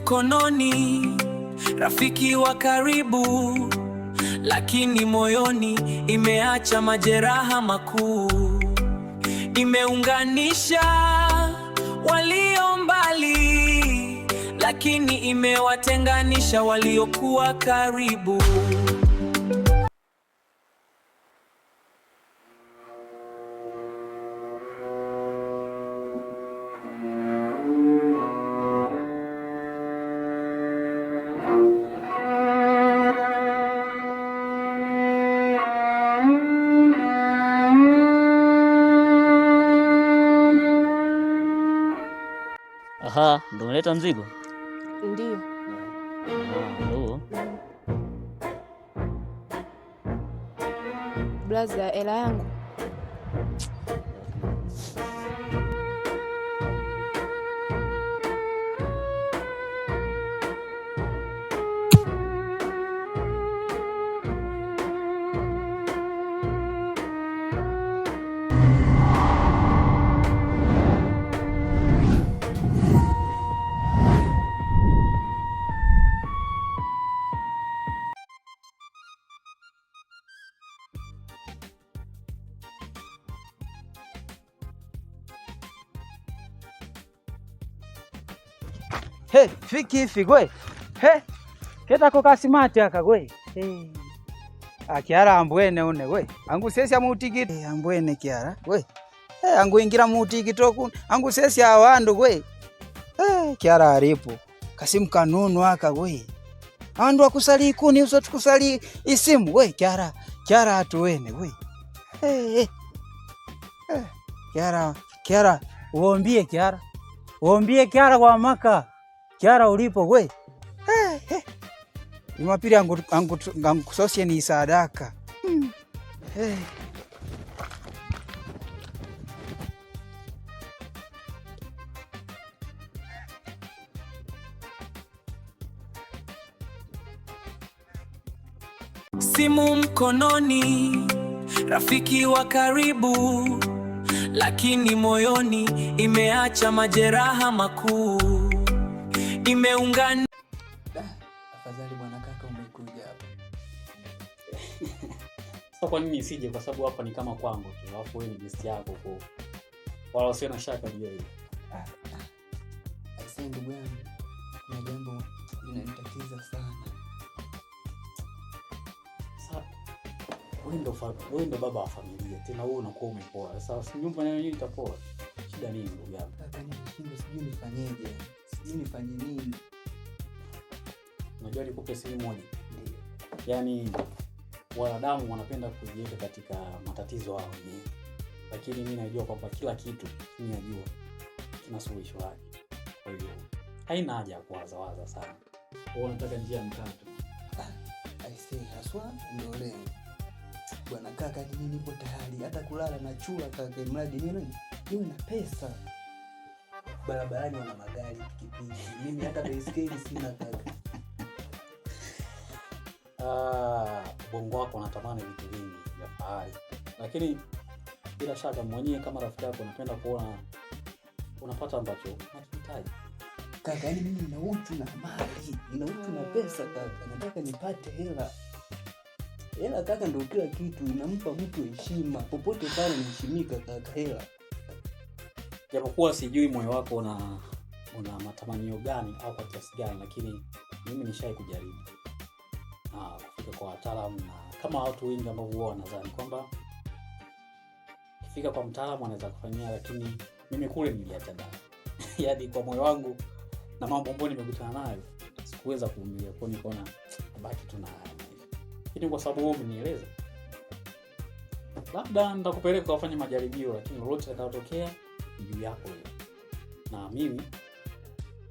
Mkononi, rafiki wa karibu, lakini moyoni imeacha majeraha makuu. Imeunganisha walio mbali, lakini imewatenganisha waliokuwa karibu. Aha, ndo umeleta mzigo? Ndio. Ah, ndo. Blaza, hela yangu. Hey, fiki ifi gwe. He, ketako kasimati aka gwe. Hey. Akiara ambwene une gwe. Angu sesi amutikiti. Hey, ambwene kiara gwe. Hey, angu ingira mutikito ku. Angu sesi awandu gwe. Hey, kiara aripo. Kasimu kanunu aka gwe. Andu akusali ikuni uso tukusali isimu gwe kiara. Kiara atuwene gwe. Hey, hey. Hey, kiara, kiara uombie kiara. Uombie kiara kwa maka. Kiara ulipo we. Hey, hey. Jumapili angu angu angu ni sadaka. Hey. Simu mkononi, rafiki wa karibu, lakini moyoni imeacha majeraha makuu. Imeungana. Afadhali bwana kaka umekuja hapa. Sasa kwa nini isije? Kwa sababu hapa ni kama kwangu tu, alafu wewe ni guest yako kwa wala usio na shaka juu ya hilo. Aisee, ndugu yangu, kuna jambo linanitatiza sana. Sasa wewe ndo baba wa familia, tena wewe unakuwa umepoa. Sasa nyumba nayo yenyewe itapoa. Shida nini ndugu yangu? Kaka, nimeshindwa, sijui nifanyeje, sijui nifanye nini. Unajua nikupe siri moja. Ndio. Yaani wanadamu wanapenda kujiweka katika matatizo wao wenyewe, lakini mimi najua kwamba kila kitu chini ya jua kina suluhisho lake. Kwa hiyo haina haja ya kuwazawaza sana. Wewe unataka njia mkato. Aisee, haswa ndio leo bwana kaka, mimi nipo tayari hata kulala na chura kaka, mradi nini niwe na pesa. Barabarani wana magari, pikipiki, mimi hata baiskeli sina kaka. Ubongo wako unatamani vitu vingi vya fahari, lakini bila shaka mwenyewe kama rafiki yako unapenda kuona unapata ambacho unakihitaji. Kaka, yaani mimi nina uchu na mali, nina uchu na pesa kaka, nataka nipate hela. Hela kaka ndio kila kitu, inampa mtu heshima popote pale, naheshimika kaka, hela. Japokuwa sijui moyo wako una matamanio gani au kwa kiasi gani, lakini mimi nishai kujaribu kufika kwa wataalamu, na kama watu wengi ambao huwa wanadhani kwamba kifika kwa mtaalamu anaweza kufanyia, lakini mimi kule niliacha dawa. Yaani kwa moyo wangu na mambo ambayo nimekutana nayo sikuweza kuvumilia, kwa nikaona baki tu na haya maisha. Lakini kwa sababu wewe umenieleza, labda nitakupeleka ufanye majaribio, lakini lolote litakalotokea ni juu yako wewe, na mimi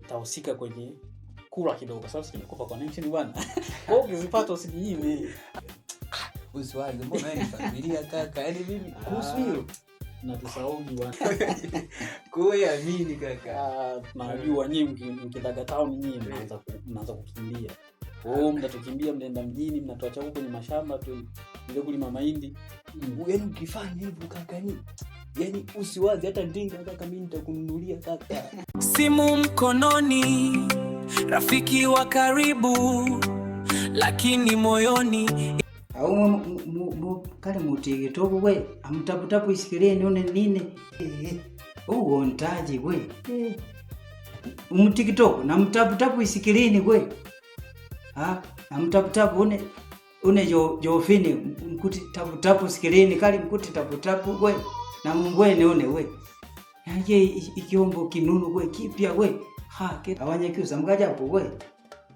nitahusika kwenye kula kidogo, kwa sababu nimekupa connection bwana. Kwa hiyo ukizipata usijinyime. Usiwaze, mbona wewe ni familia kaka? Yaani mimi kuhusu hilo na tusahau bwana. Kuamini kaka. Najua nyinyi mkidaga town nyinyi mnaanza kukimbia. Oh, mnatukimbia mnaenda mjini, mnatuacha huko kwenye mashamba tu ndio kulima mahindi. Yaani ukifanya hivyo kaka ni yaani usiwaze hata ndinga kaka, mimi nitakununulia kaka. Simu mkononi, rafiki wa karibu, lakini moyoni Au kale mutikitoku we amutaputapu isikileni une nine uwo ntaji we umutikitoku namutaputapu isikilini we ha namutaputapu une une jofini mkuti taputapu sikilini kali mkuti taputapu we na mungwene une we yaje ikiombo kinunu we kipya we ha awanyakyusa mkajapo we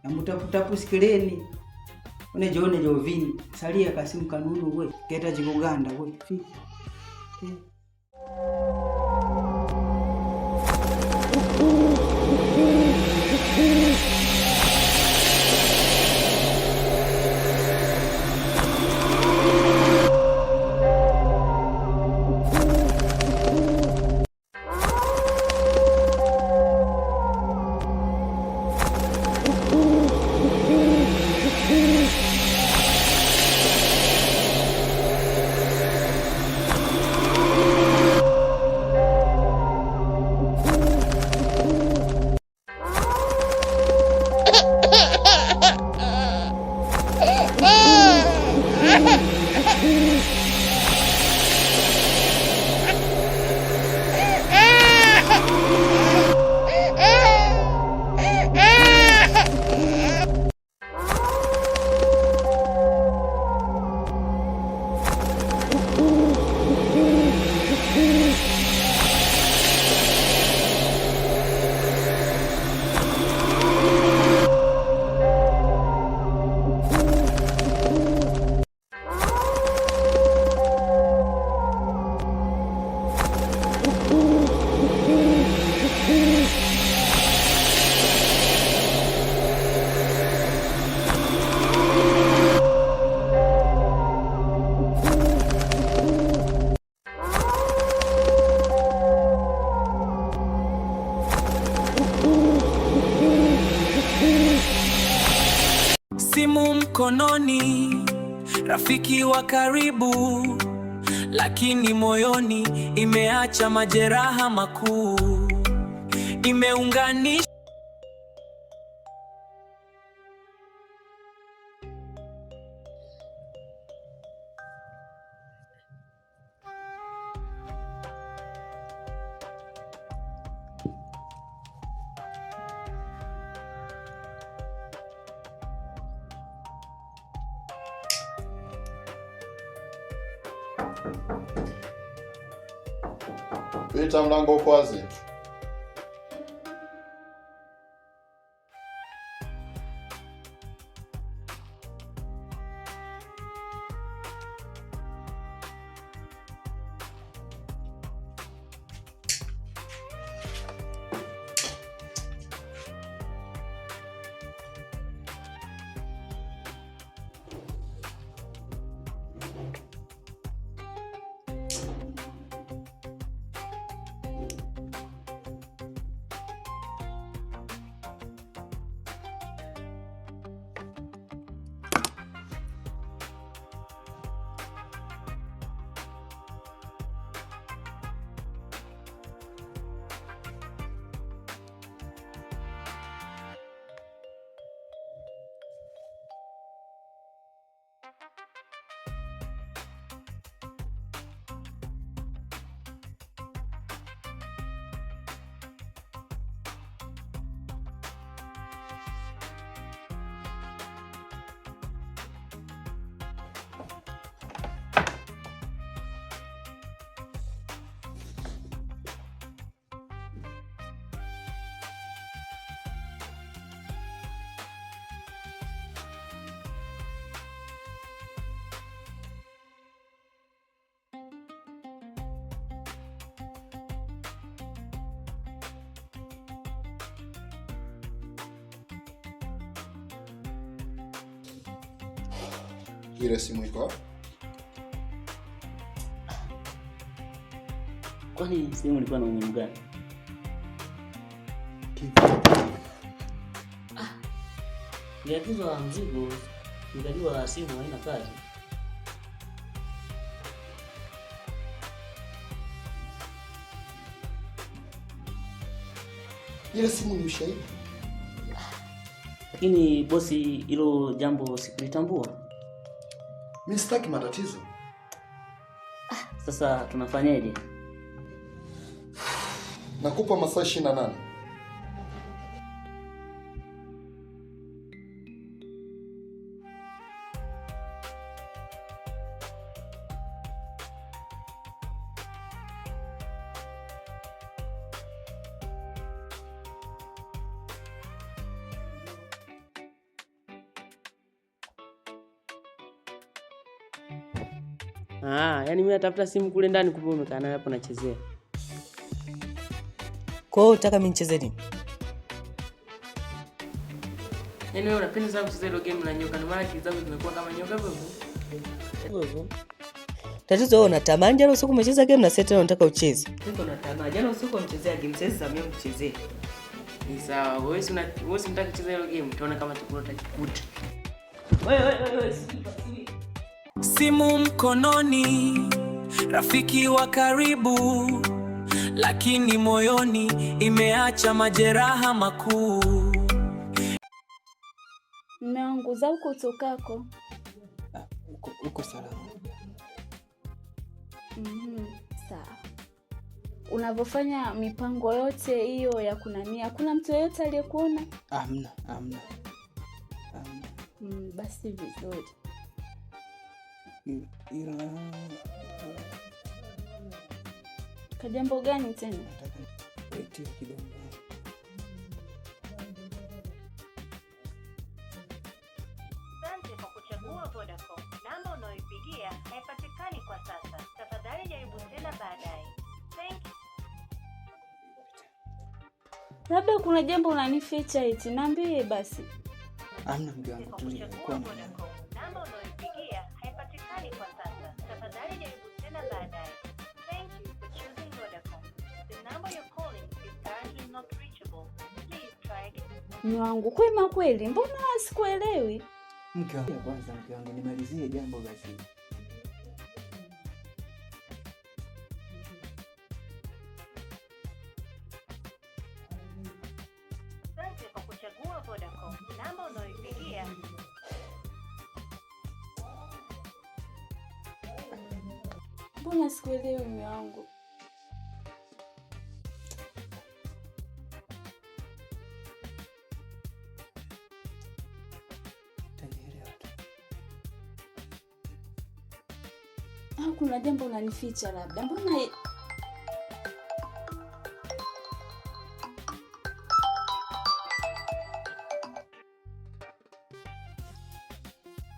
namutaputapu sikilini une jone jovini salia kasimu kanunu we keta chikuganda we fi. Simu mkononi, rafiki wa karibu, lakini moyoni imeacha majeraha makuu. Imeunganisha Pita, mlango uko wazi. Ile simu iko wapi? Kwani simu ilikuwa na umuhimu gani? Niliagizwa mzigo, nikajua simu haina kazi. Ile simu ni ushahidi. Lakini bosi, hilo jambo sikulitambua. Mimi sitaki matatizo. Sasa tunafanyaje? Nakupa masaa 28. Ah, yani mimi natafuta simu kule ndani kumbe umekaa nayo hapo nachezea. Kwa hiyo unataka mimi nicheze nini? Yaani wewe unapenda sana kucheza hilo game la nyoka, ndio maana akili zako zimekuwa kama nyoka hivyo hivyo. Hivyo. Tatizo wewe unatamani, jana usiku umecheza game na sasa tena unataka ucheze. Niko na tamaa. Jana usiku umechezea game, sasa za mimi kuchezea. Ni sawa. Wewe si unataka kucheza hilo game, utaona kama chakula utakikuta. Wewe wewe wewe Simu mkononi, rafiki wa karibu, lakini moyoni imeacha majeraha makuu. Mume wangu, za huko utokako? Uko salama. Sawa. Unavyofanya mipango yote hiyo ya kunania, hakuna mtu yeyote aliyekuona? Hamna, hamna. Hamna. Basi vizuri. Ila Kajambo gani tena? nataka nitie kidogo. Asante kwa kuchagua Vodacom. Namba unayoipigia haipatikani kwa sasa. Tafadhali jaribu tena baadaye. Thank you. Labda kuna jambo unanificha eti, niambie basi. Hamna mke wangu, Kwa tulia, kuchagua kuwa na Vodacom. Namba unayoipigia haipatikani kwa sasa. Tafadhali jaribu tena baadaye. Thank you for choosing Vodacom. The number you're calling is currently not reachable. Please try again. Mume wangu, kwema kweli, mbona sikuelewi? Mke wangu, kwanza mke wangu nimalizie jambo basi. Asante kwa kuchagua Vodacom. Namba unayoipigia Mbona sikuelewi mume wangu? Utanielewa tu. Au kuna jambo unanificha labda? Mbona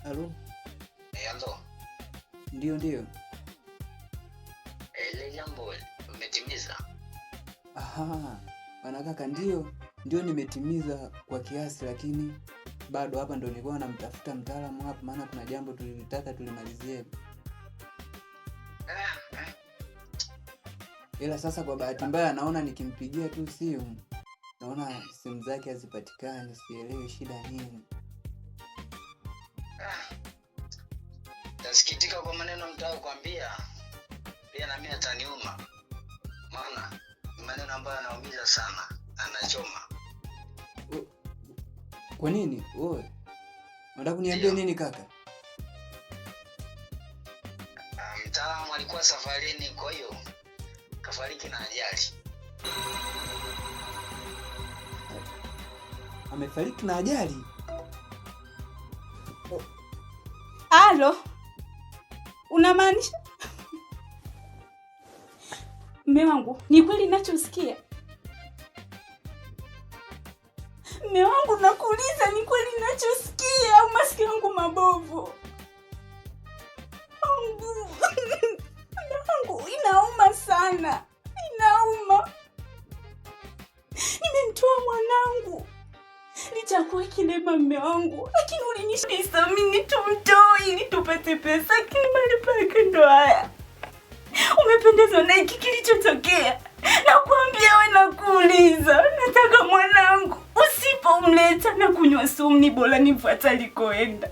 Halo? Halo. Ndio, ndio. Ile jambo umetimiza? Aha, bana kaka, ndio, ndio nimetimiza kwa kiasi, lakini bado hapa ndo nilikuwa namtafuta mtaalamu hapa, maana kuna jambo tulilitaka tulimalizie. Ila sasa kwa bahati mbaya naona nikimpigia tu simu, naona simu zake hazipatikani, sielewi shida nini. Nasikitika kwa maneno mtao kuambia, pia na mimi ataniuma, maana ni maneno ambayo yanaumiza sana, anachoma. Kwa nini? Wewe unataka kuniambia nini kaka? Mtaalamu alikuwa safarini, kwa hiyo kafariki na ajali. Amefariki na ajali? Alo, unamaanisha Mme wangu, ni kweli ninachosikia? Mme wangu, nakuuliza, ni kweli ninachosikia au masikio yangu mabovu? Wangu, mme wangu, inauma sana, inauma. Nimemtoa mwanangu licha kuwa kilema mme wangu, lakini ulinishamini tumtoe ili tupate pesa, lakini malipo yake ndo haya. Umependezwa na hiki kilichotokea? Nakuambia we, nakuuliza, nataka mwanangu. Usipomleta na kunywa sumu, ni bora nifuate alikoenda.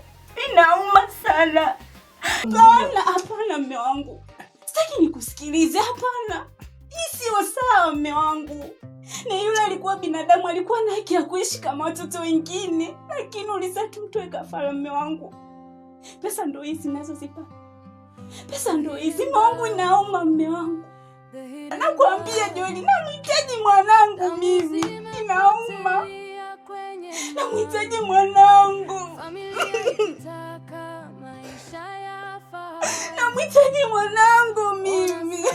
Inauma sana. Hapana, hapana mme wangu, sitaki nikusikilize. Hapana, Hii sio sawa mme wangu. Na yule alikuwa binadamu, alikuwa na haki ya kuishi kama watoto wengine, lakini ulizaa tumtoe kafara mme wangu. Pesa ndo hizi nazozipata, pesa ndo hizi mme wangu, inauma mme wangu. Nakwambia Joeli, namhitaji mwanangu mimi, inauma, namhitaji mwanangu, namhitaji mwanangu mimi.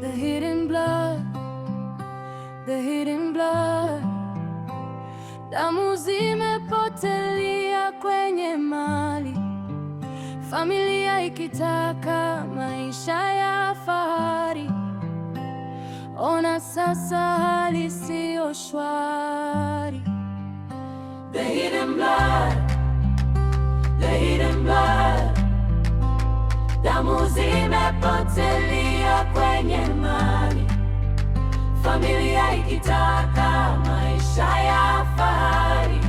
The hidden blood, the hidden blood. Damu zimepotelea kwenye mali, familia ikitaka maisha ya fahari. Ona sasa hali siyo shwari. The hidden blood, the hidden blood. Damu zimepotelea kwenye mali, familia ikitaka maisha ya fahari.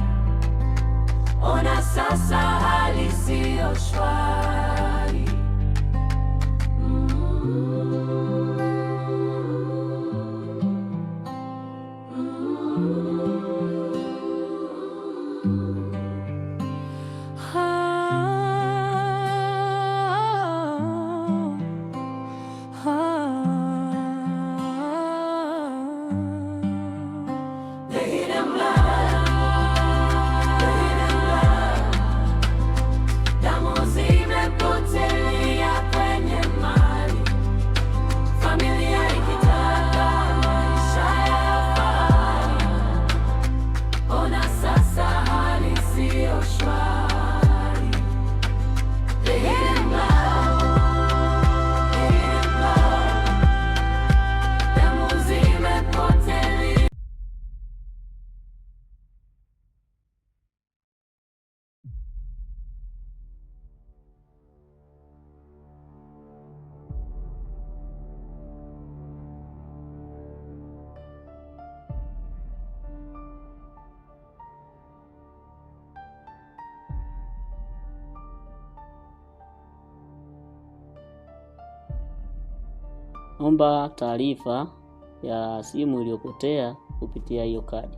Ona sasa hali siyo shwari. The hidden blood, the hidden blood. Damu zimepotelea kwenye mali, familia ikitaka maisha ya fahari. Ona sasa hali siyo shwari. The hidden blood, the hidden blood. Damu zimepotelea. Omba taarifa ya simu iliyopotea kupitia hiyo kadi.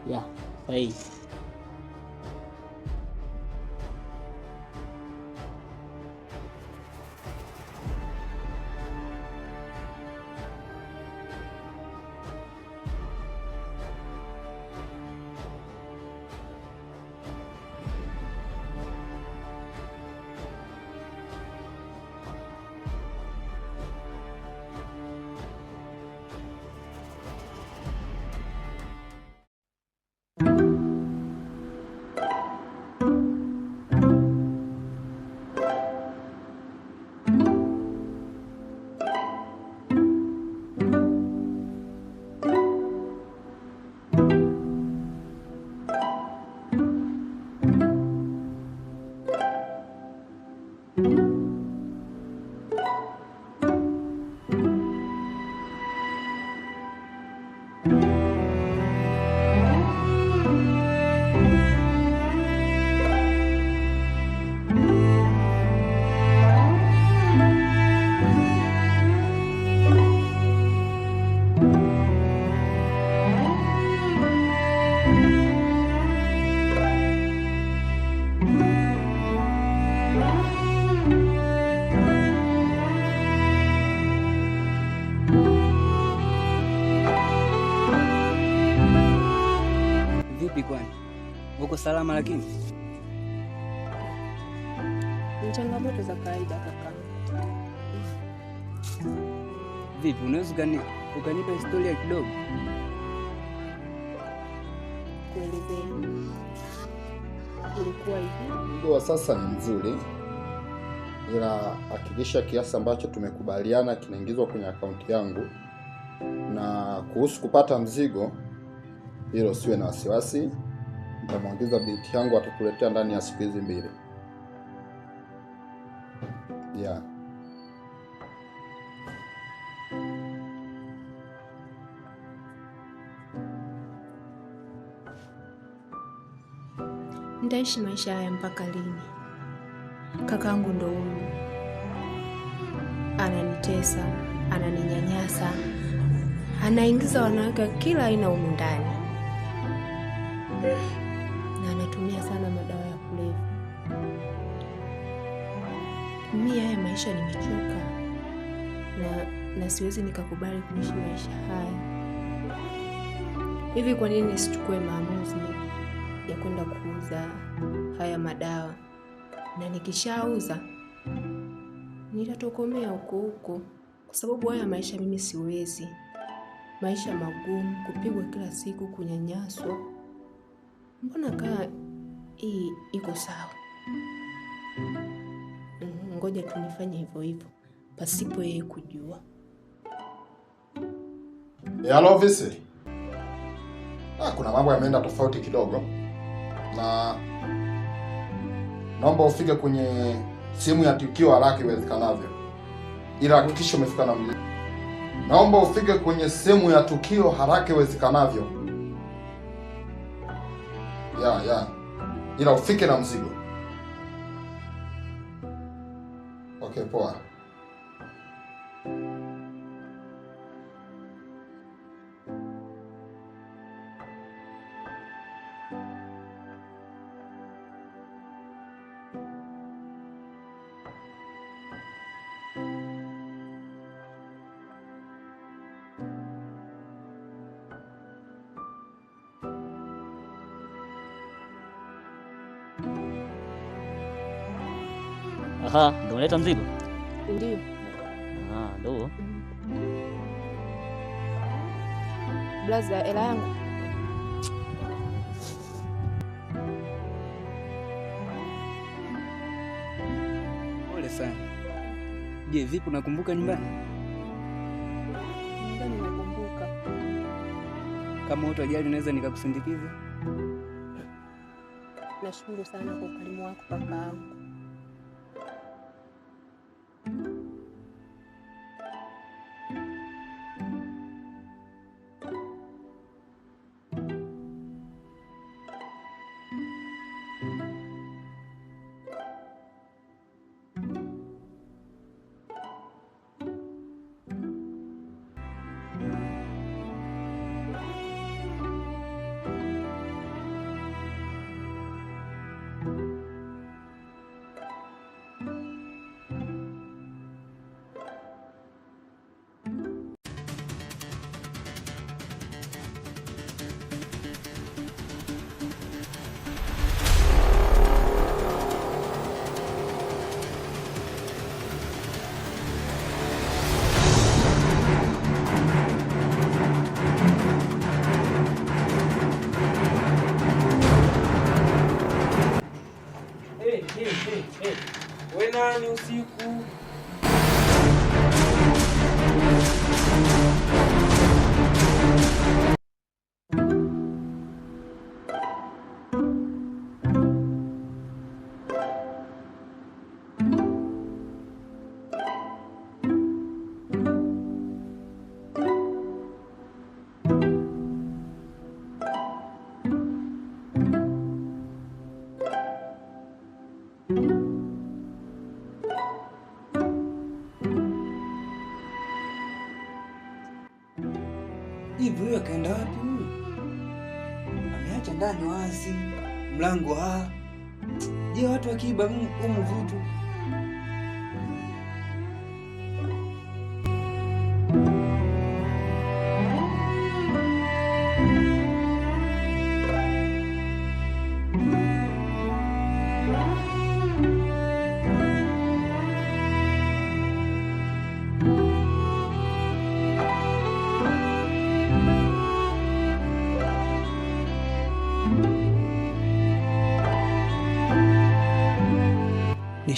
Ya, sahihi. Vipi kwani? Uko salama lakini? Ni changamoto za kawaida kaka. Vipi, unaweza ukanipa historia kidogo? Kuelezea. Ilikuwa hivi. Mzigo wa sasa ni mzuri, ila hakikisha kiasi ambacho tumekubaliana kinaingizwa kwenye akaunti yangu. Na kuhusu kupata mzigo, hilo siwe na wasiwasi. Nitamwagiza binti yangu atakuletea ndani ya siku hizi 2. Yeah. Nitaishi maisha haya mpaka lini? Kakaangu ndo huyu. Ananitesa, ananinyanyasa, anaingiza wanawake kila aina humu ndani. Na anatumia sana madawa ya kulevya. Mimi haya maisha nimechoka. Na siwezi nikakubali kuishi maisha haya. Hivi kwa nini nisichukue maamuzi ya kwenda kuuza haya madawa? Na nikishauza nitatokomea huko huko, kwa sababu haya maisha mimi siwezi. Maisha magumu, kupigwa kila siku, kunyanyaswa. Mbona kaa hii iko sawa? Ngoja tu nifanye hivyo hivyo pasipo yeye kujua. Hello visi. Kuna mambo yameenda tofauti kidogo. Na naomba ufike kwenye sehemu ya tukio haraka iwezekanavyo. Ila hakikisha umefika na mzigo. Naomba ufike kwenye sehemu ya tukio haraka iwezekanavyo. Ya. Ila ufike na mzigo. Okay, poa. Aha, ndio unaleta mzigo? Ndio. Ah, ndio. Blaza, hela yangu. Pole sana. Je, vipi unakumbuka nyumbani? Nyumbani nakumbuka. Kama hutojali naweza nikakusindikiza? Nashukuru sana kwa ukarimu wako kakaangu. We nani usiku? Hivi huyu akaenda wapi huyu? Ameacha ndani wazi, mlango ha. Je, watu wakiiba humu vitu?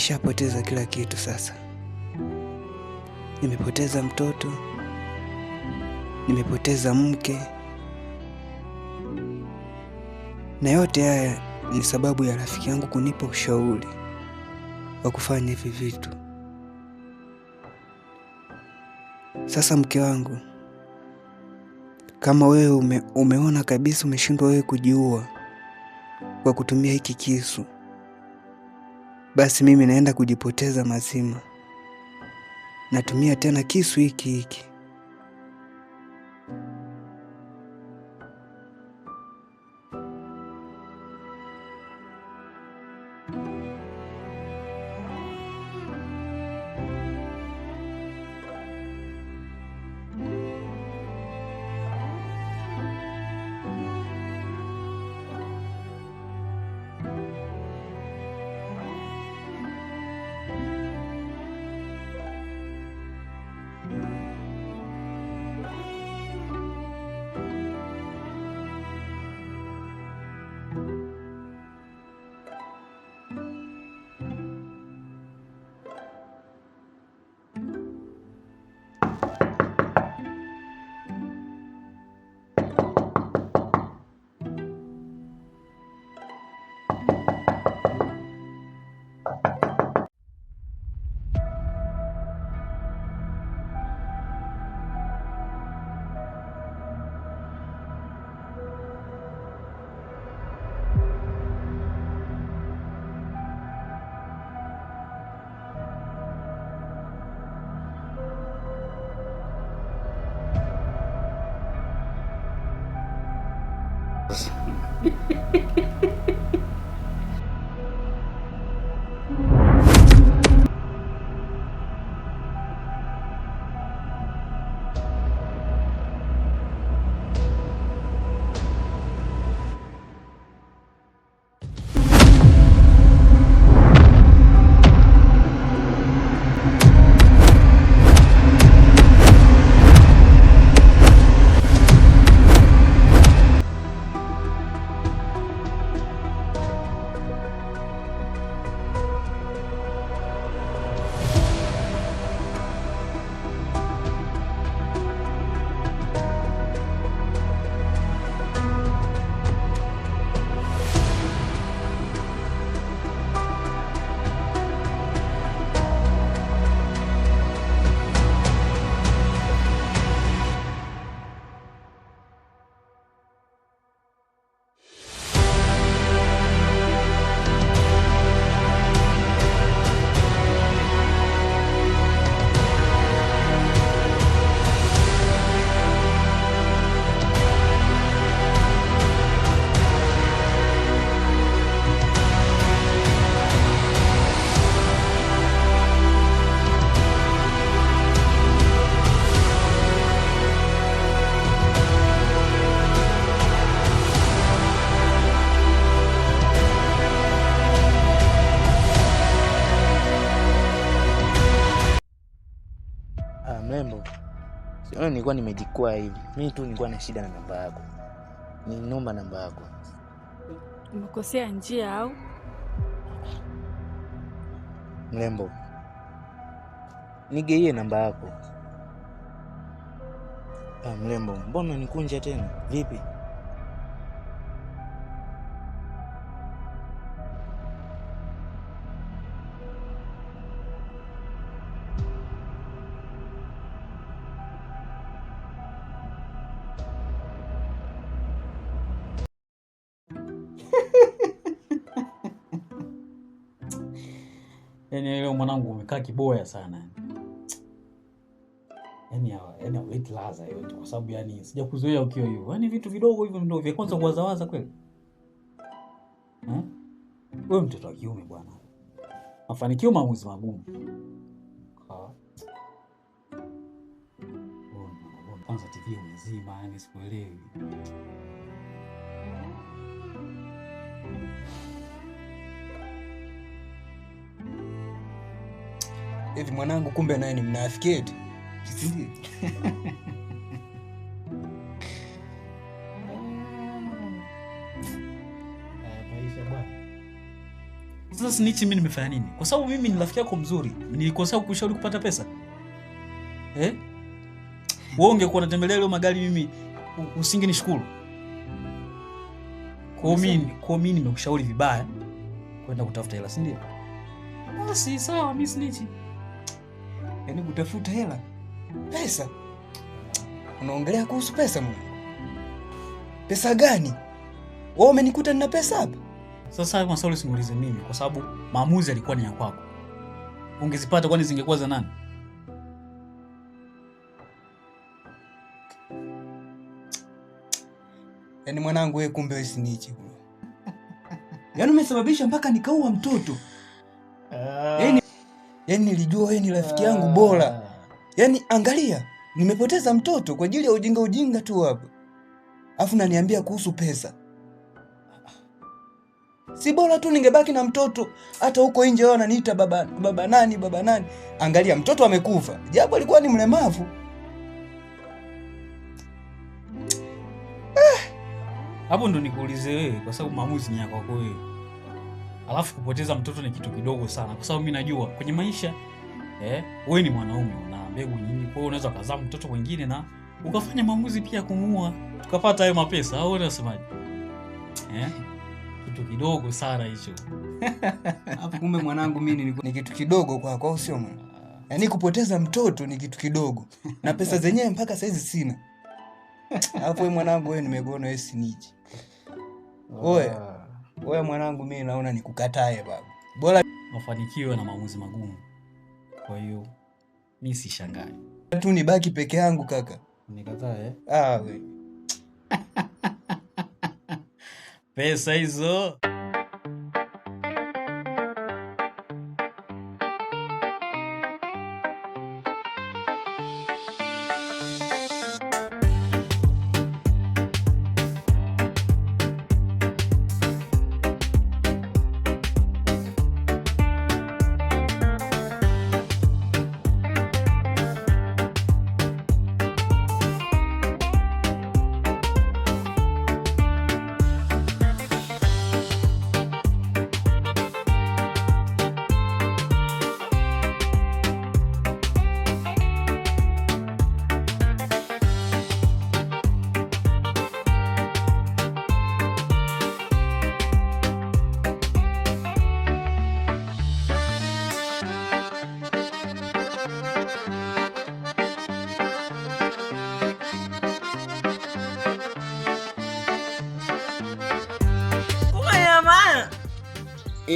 Nishapoteza kila kitu sasa. Nimepoteza mtoto, nimepoteza mke, na yote haya ni sababu ya rafiki yangu kunipa ushauri wa kufanya hivi vitu. Sasa mke wangu, kama wewe umeona kabisa umeshindwa wewe kujiua kwa kutumia hiki kisu, basi mimi naenda kujipoteza mazima. Natumia tena kisu hiki hiki. Mrembo, siona nilikuwa nimejikwaa hivi. Mimi tu nilikuwa na shida na namba yako. Niliomba namba yako. Umekosea njia au? Mrembo, nigeie namba yako. Mrembo, mbona nikunja tena? Vipi? Yaani leo mwanangu umekaa kiboya sana. Yaani hauleti ladha yote kwa sababu yani sijakuzoea ukiwa hivyo. Yaani vitu vidogo hivyo ndio vya kwanza kuwazawaza kweli. Wewe mtoto wa kiume bwana. Mafanikio maamuzi magumu. Kwanza TV umezima, yani sikuelewi. Hivi mwanangu kumbe naye ni mnafiki eti? Si. Maisha bwana. Sasa snitch mimi nimefanya nini? Kwa sababu mimi ni rafiki yako mzuri, nilikosea kukushauri kupata pesa? Eh? Wewe ungekuwa unatembelea leo magari mimi usingenishukuru. Kwa mimi nimekushauri vibaya kwenda kutafuta hela, si ndio? Basi sawa, mimi snitch. Yaani kutafuta hela? Pesa? Unaongelea kuhusu pesa mwanangu? Pesa gani? Wewe umenikuta nina pesa hapa? Sasa hayo maswali usiniulize mimi kwa sababu maamuzi yalikuwa ni ya kwako. Ungezipata kwani zingekuwa za nani? Yaani mwanangu wewe kumbe wewe snitch bro. Yaani umesababisha mpaka nikaua mtoto. Yaani nilijua wewe ni rafiki yangu bora. Yaani angalia, nimepoteza mtoto kwa ajili ya ujinga tu hapa. Alafu unaniambia kuhusu pesa. Si bora tu ningebaki na mtoto, hata huko nje wao wananiita baba nani, baba nani. Angalia mtoto amekufa, japo alikuwa ni mlemavu. Hapo ndo nikuulize wewe kwa sababu maamuzi ni yako wewe. Alafu kupoteza mtoto ni kitu kidogo sana kwa sababu mimi najua kwenye maisha wewe ni mwanaume una mbegu nyingi, kwa hiyo unaweza kuzaa mtoto mwingine na ukafanya maamuzi pia kumuua tukapata hayo mapesa, au unasemaje? Kitu kidogo sana hicho. Hapo kumbe mwanangu mimi ni kitu kidogo kwako, au sio mwana? Yaani kupoteza mtoto ni kitu kidogo na pesa zenyewe mpaka saizi sina. Hapo wewe mwanangu wewe nimekuona wewe snitch. Wewe mwanangu mimi naona nikukatae baba. Bora mafanikio na maamuzi magumu. Kwa hiyo mimi sishangai. Tu nibaki peke yangu kaka. Nikatae? Ah wewe. Pesa hizo.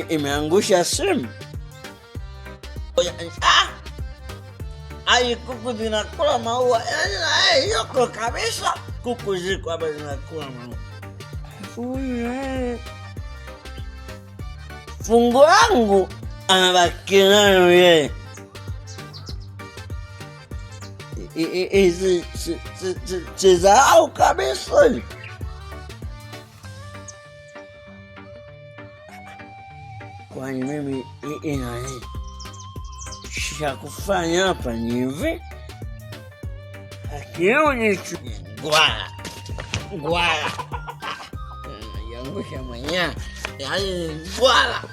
Imeangusha simu. Ai, kuku zinakula maua. Yoko kabisa. Kuku ziko hapa zinakula maua. Fungu wangu anabaki nayo yeye. Sizahau kabisa. Kwani mimi inani cha kufanya hapa ni hivi, akioni ngwala ngwala yangusha mwenyewe, yaani ngwala.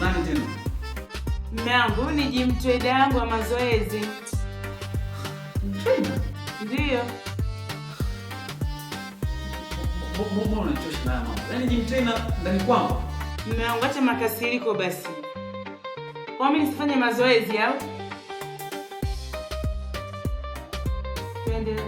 Nani tena? Mume wangu ni gym trainer yangu wa mazoezi. Trainer? Ndio. Mbona unanichosha na mama? Yaani gym trainer ndani kwangu. Mume wangu, acha makasiriko basi. Kwa mimi nisifanye mazoezi au? Tuendelee.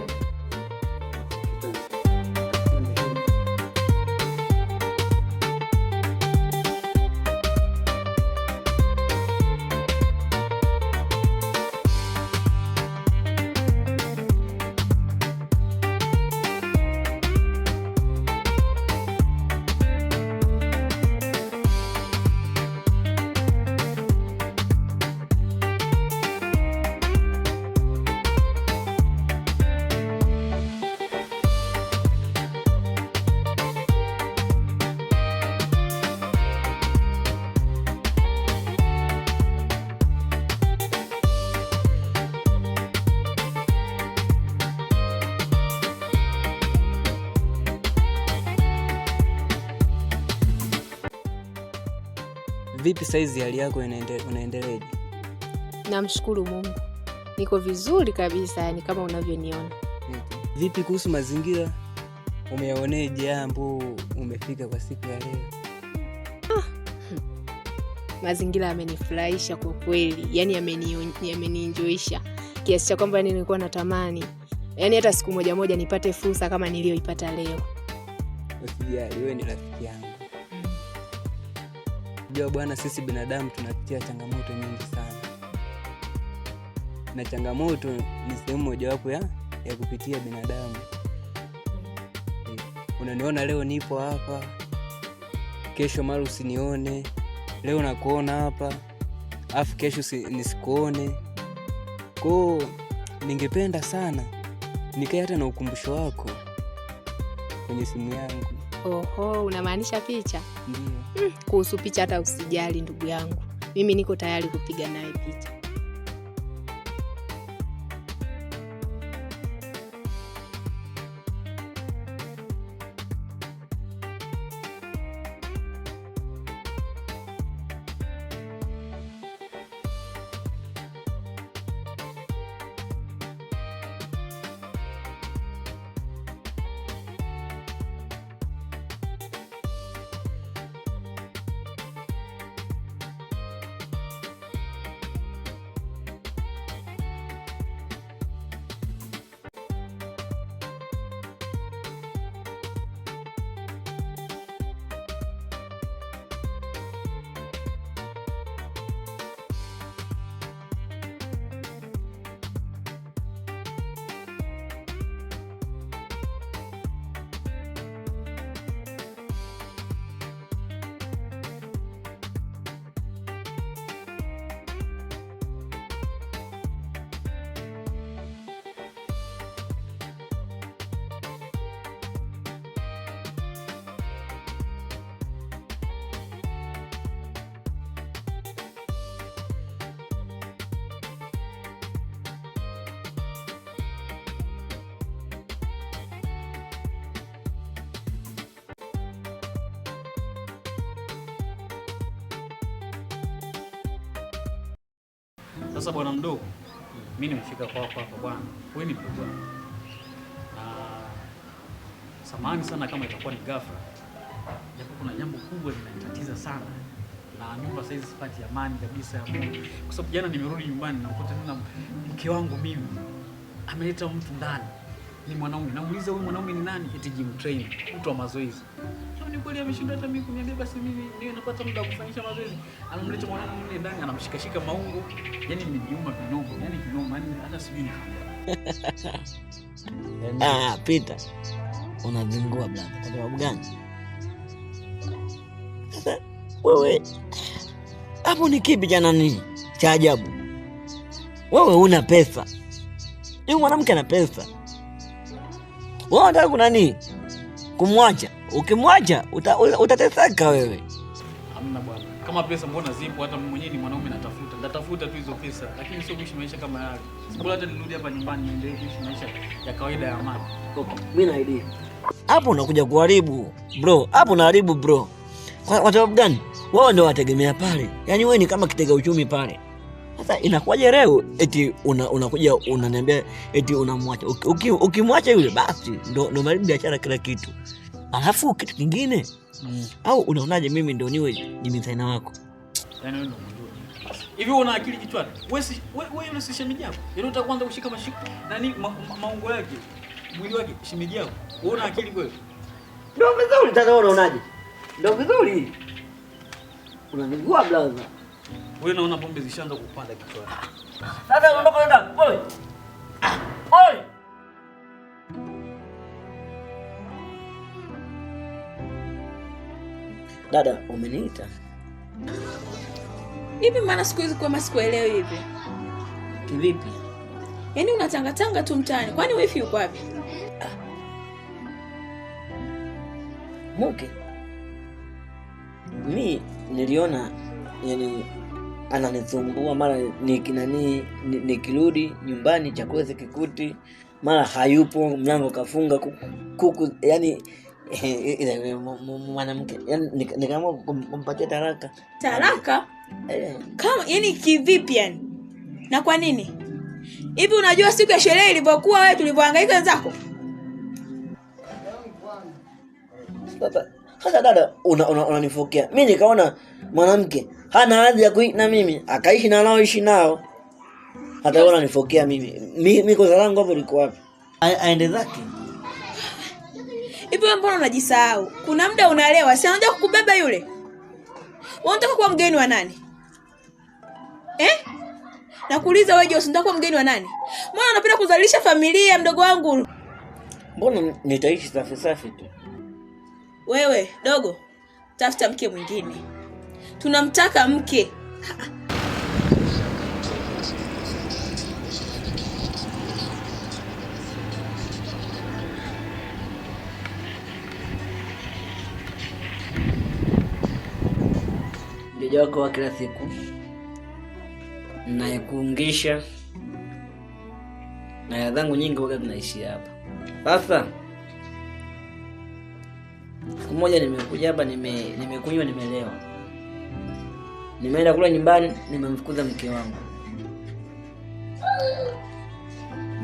Vipi saizi hali yako unaendeleje? Namshukuru Mungu, niko vizuri kabisa, yani kama unavyoniona. Vipi kuhusu mazingira, umeyaoneje ambao umefika kwa siku ya leo? Mazingira yamenifurahisha kwa kweli, yani yamenienjoyisha kiasi cha kwamba nilikuwa natamani yani hata siku moja moja nipate fursa kama niliyoipata leo. Usijali, wewe ni rafiki yangu. Unajua bwana, sisi binadamu tunapitia changamoto nyingi sana, na changamoto ni sehemu mojawapo ya kupitia binadamu. Unaniona leo nipo hapa, kesho mara usinione, leo nakuona hapa, afu kesho nisikuone. Kwa ningependa sana nikae hata na ukumbusho wako kwenye simu yangu. Oho, unamaanisha picha? Ndiyo. Kuhusu picha hata usijali ndugu yangu. Mimi niko tayari kupiga naye picha. Sasa bwana mdogo, mimi nimefika kwako hapa bwana. Wewe ni mdogo wangu. Na samahani sana kama itakuwa ni ghafla. Japo kuna jambo kubwa linanitatiza sana. Na nyumba sasa hizi sipati amani kabisa ya moyo. Kwa sababu jana nimerudi nyumbani na kukuta tena mke wangu mimi ameleta mtu ndani. Ni mwanaume. Namuuliza huyu mwanaume ni nani? Eti gym trainer, mtu wa mazoezi. Ni kweli ameshinda hata mimi kuniambia basi mimi niwe napata muda wa kufanyisha mazoezi. Anamleta mwanaume mle ndani anamshikashika maungo. Yaani imeniuma kinoma, yaani kinoma, yaani hata sijui nifanye. Ah, Peter. Unazingua brother. Kwa sababu gani? Sasa wewe hapo ni kipi cha nani? Cha ajabu. Wewe una pesa. Yule mwanamke ana pesa. Wewe unataka kuna nini? Kumwacha. Ukimwacha utateseka wewe. Hamna bwana. Kama pesa mbona zipo, hata mimi mwenyewe ni mwanaume natafuta. Natafuta tu hizo pesa, lakini sio kuishi maisha kama yale. Bora hata nirudi hapa nyumbani niendelee kuishi maisha ya kawaida ya amani. Okay, mimi na idea. Hapo unakuja kuharibu bro. Hapo unaharibu bro. Kwa sababu gani? Wao ndio wategemea pale. Yaani wewe ni kama kitega uchumi pale. Sasa inakuwaje leo eti unakuja unaniambia eti unamwacha? Ukimwacha yule basi ndio maharibu biashara kila kitu. Alafu kitu kingine au unaonaje mimi ndio niwe jimitaina wako? Yaani wewe ndio unajua. Hivi una akili kichwani? Wewe yule si shemeji yako. Yaani unataka kwanza kushika mashiko nani maungo yake, mwili wake shemeji yako. Wewe una akili kweli? Ndio vizuri sasa wewe unaonaje? Ndio vizuri. Unanigua blaza. Wewe naona pombe zishaanza kupanda kichwani. Sasa unaondoka unaenda. Oi. Oi. Dada, umeniita? Hivi maana siku hizi kwa sikuelewi hivi. Kivipi? Yaani unatangatanga tu mtaani. Kwani wifi yuko wapi? Mke. Mi niliona yani ananisumbua mara nikirudi nyumbani chakula sikikuti, mara hayupo, mlango kafunga, kuku yani mwanamke yani nikaamua kumpatia talaka. Talaka? Kama yani kivipi yani? Na kwa nini? Hivi unajua siku ya sherehe ilivyokuwa wewe tulivyohangaika wenzako? Sasa dada unanifokea. Mimi nikaona mwanamke hana haja ya kuishi na mimi, akaishi na wanaoishi nao. Hata wewe unanifokea mimi. Mimi kosa langu hapo liko wapi? Aende zake. Hivi wewe mbona unajisahau? Kuna muda unalewa, si anataka kukubeba yule. Wewe unataka kuwa mgeni wa nani? Eh? Nakuuliza wewe Jose, unataka kuwa mgeni wa nani? Mbona unapenda kuzalisha familia mdogo wangu? Mbona nitaishi safi safi tu. Wewe dogo, tafuta mke mwingine. Tunamtaka mke. Mteja wako wa kila siku nayekuungisha na ya zangu nyingi waga tunaishia hapa. Sasa siku moja nimekuja hapa nimekunywa nimelewa. Nimeenda kula nyumbani nimemfukuza mke wangu.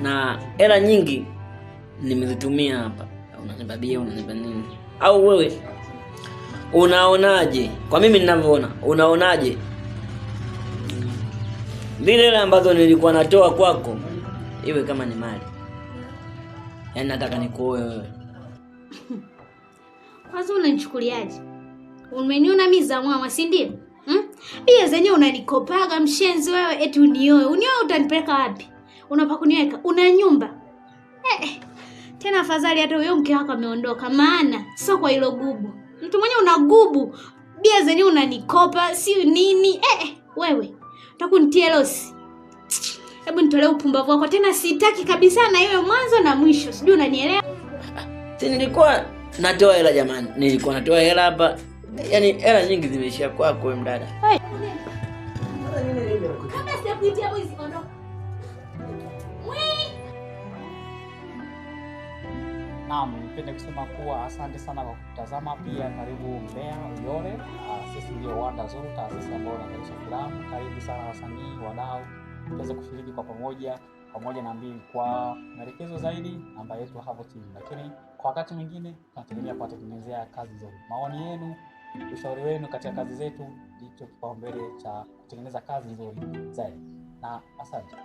Na hela nyingi nimezitumia hapa. Unanipa bia, unanipa nini? Au wewe unaonaje? Kwa mimi ninavyoona, unaonaje? Zile hela ambazo nilikuwa natoa kwako iwe kama ni mali. Yaani nataka nikuoe wewe. Kwanza unanichukuliaje? Umeniona mimi za mama, si ndio? Bia zenyewe unanikopaga mshenzi wewe, eti unioe. Unioe utanipeleka wapi? Unapa kuniweka? Una nyumba? Tena afadhali hata huyo mke wako ameondoka, maana sio kwa hilo gubu. Mtu mwenye una gubu, bia zenyewe unanikopa, si nini? Wewe utakunitia losi. Hebu nitolee upumbavu wako tena, sitaki kabisa na iwe mwanzo na mwisho. Sijui unanielewa? Si nilikuwa natoa hela jamani, nilikuwa natoa hela hapa. Yaani hela nyingi zimeishia kwako wewe mdada. Kabla sijakuitia mwizi ondoka. Naam, nipende kusema kuwa asante sana kwa kutazama. Pia karibu Mbeya Uyole. Sisi ndio Wanda Zuru, taasisi ambayo inazalisha filamu. Karibu sana wasanii, wadau, tuweze kushiriki kwa pamoja, pamoja na mbili. Kwa maelekezo zaidi namba yetu hapo chini. Lakini kwa wakati mwingine tunategemea kuwatengenezea kazi zetu. Maoni yenu, ushauri wenu katika kazi zetu ndicho kipaumbele cha kutengeneza kazi nzuri zaidi. Na asante.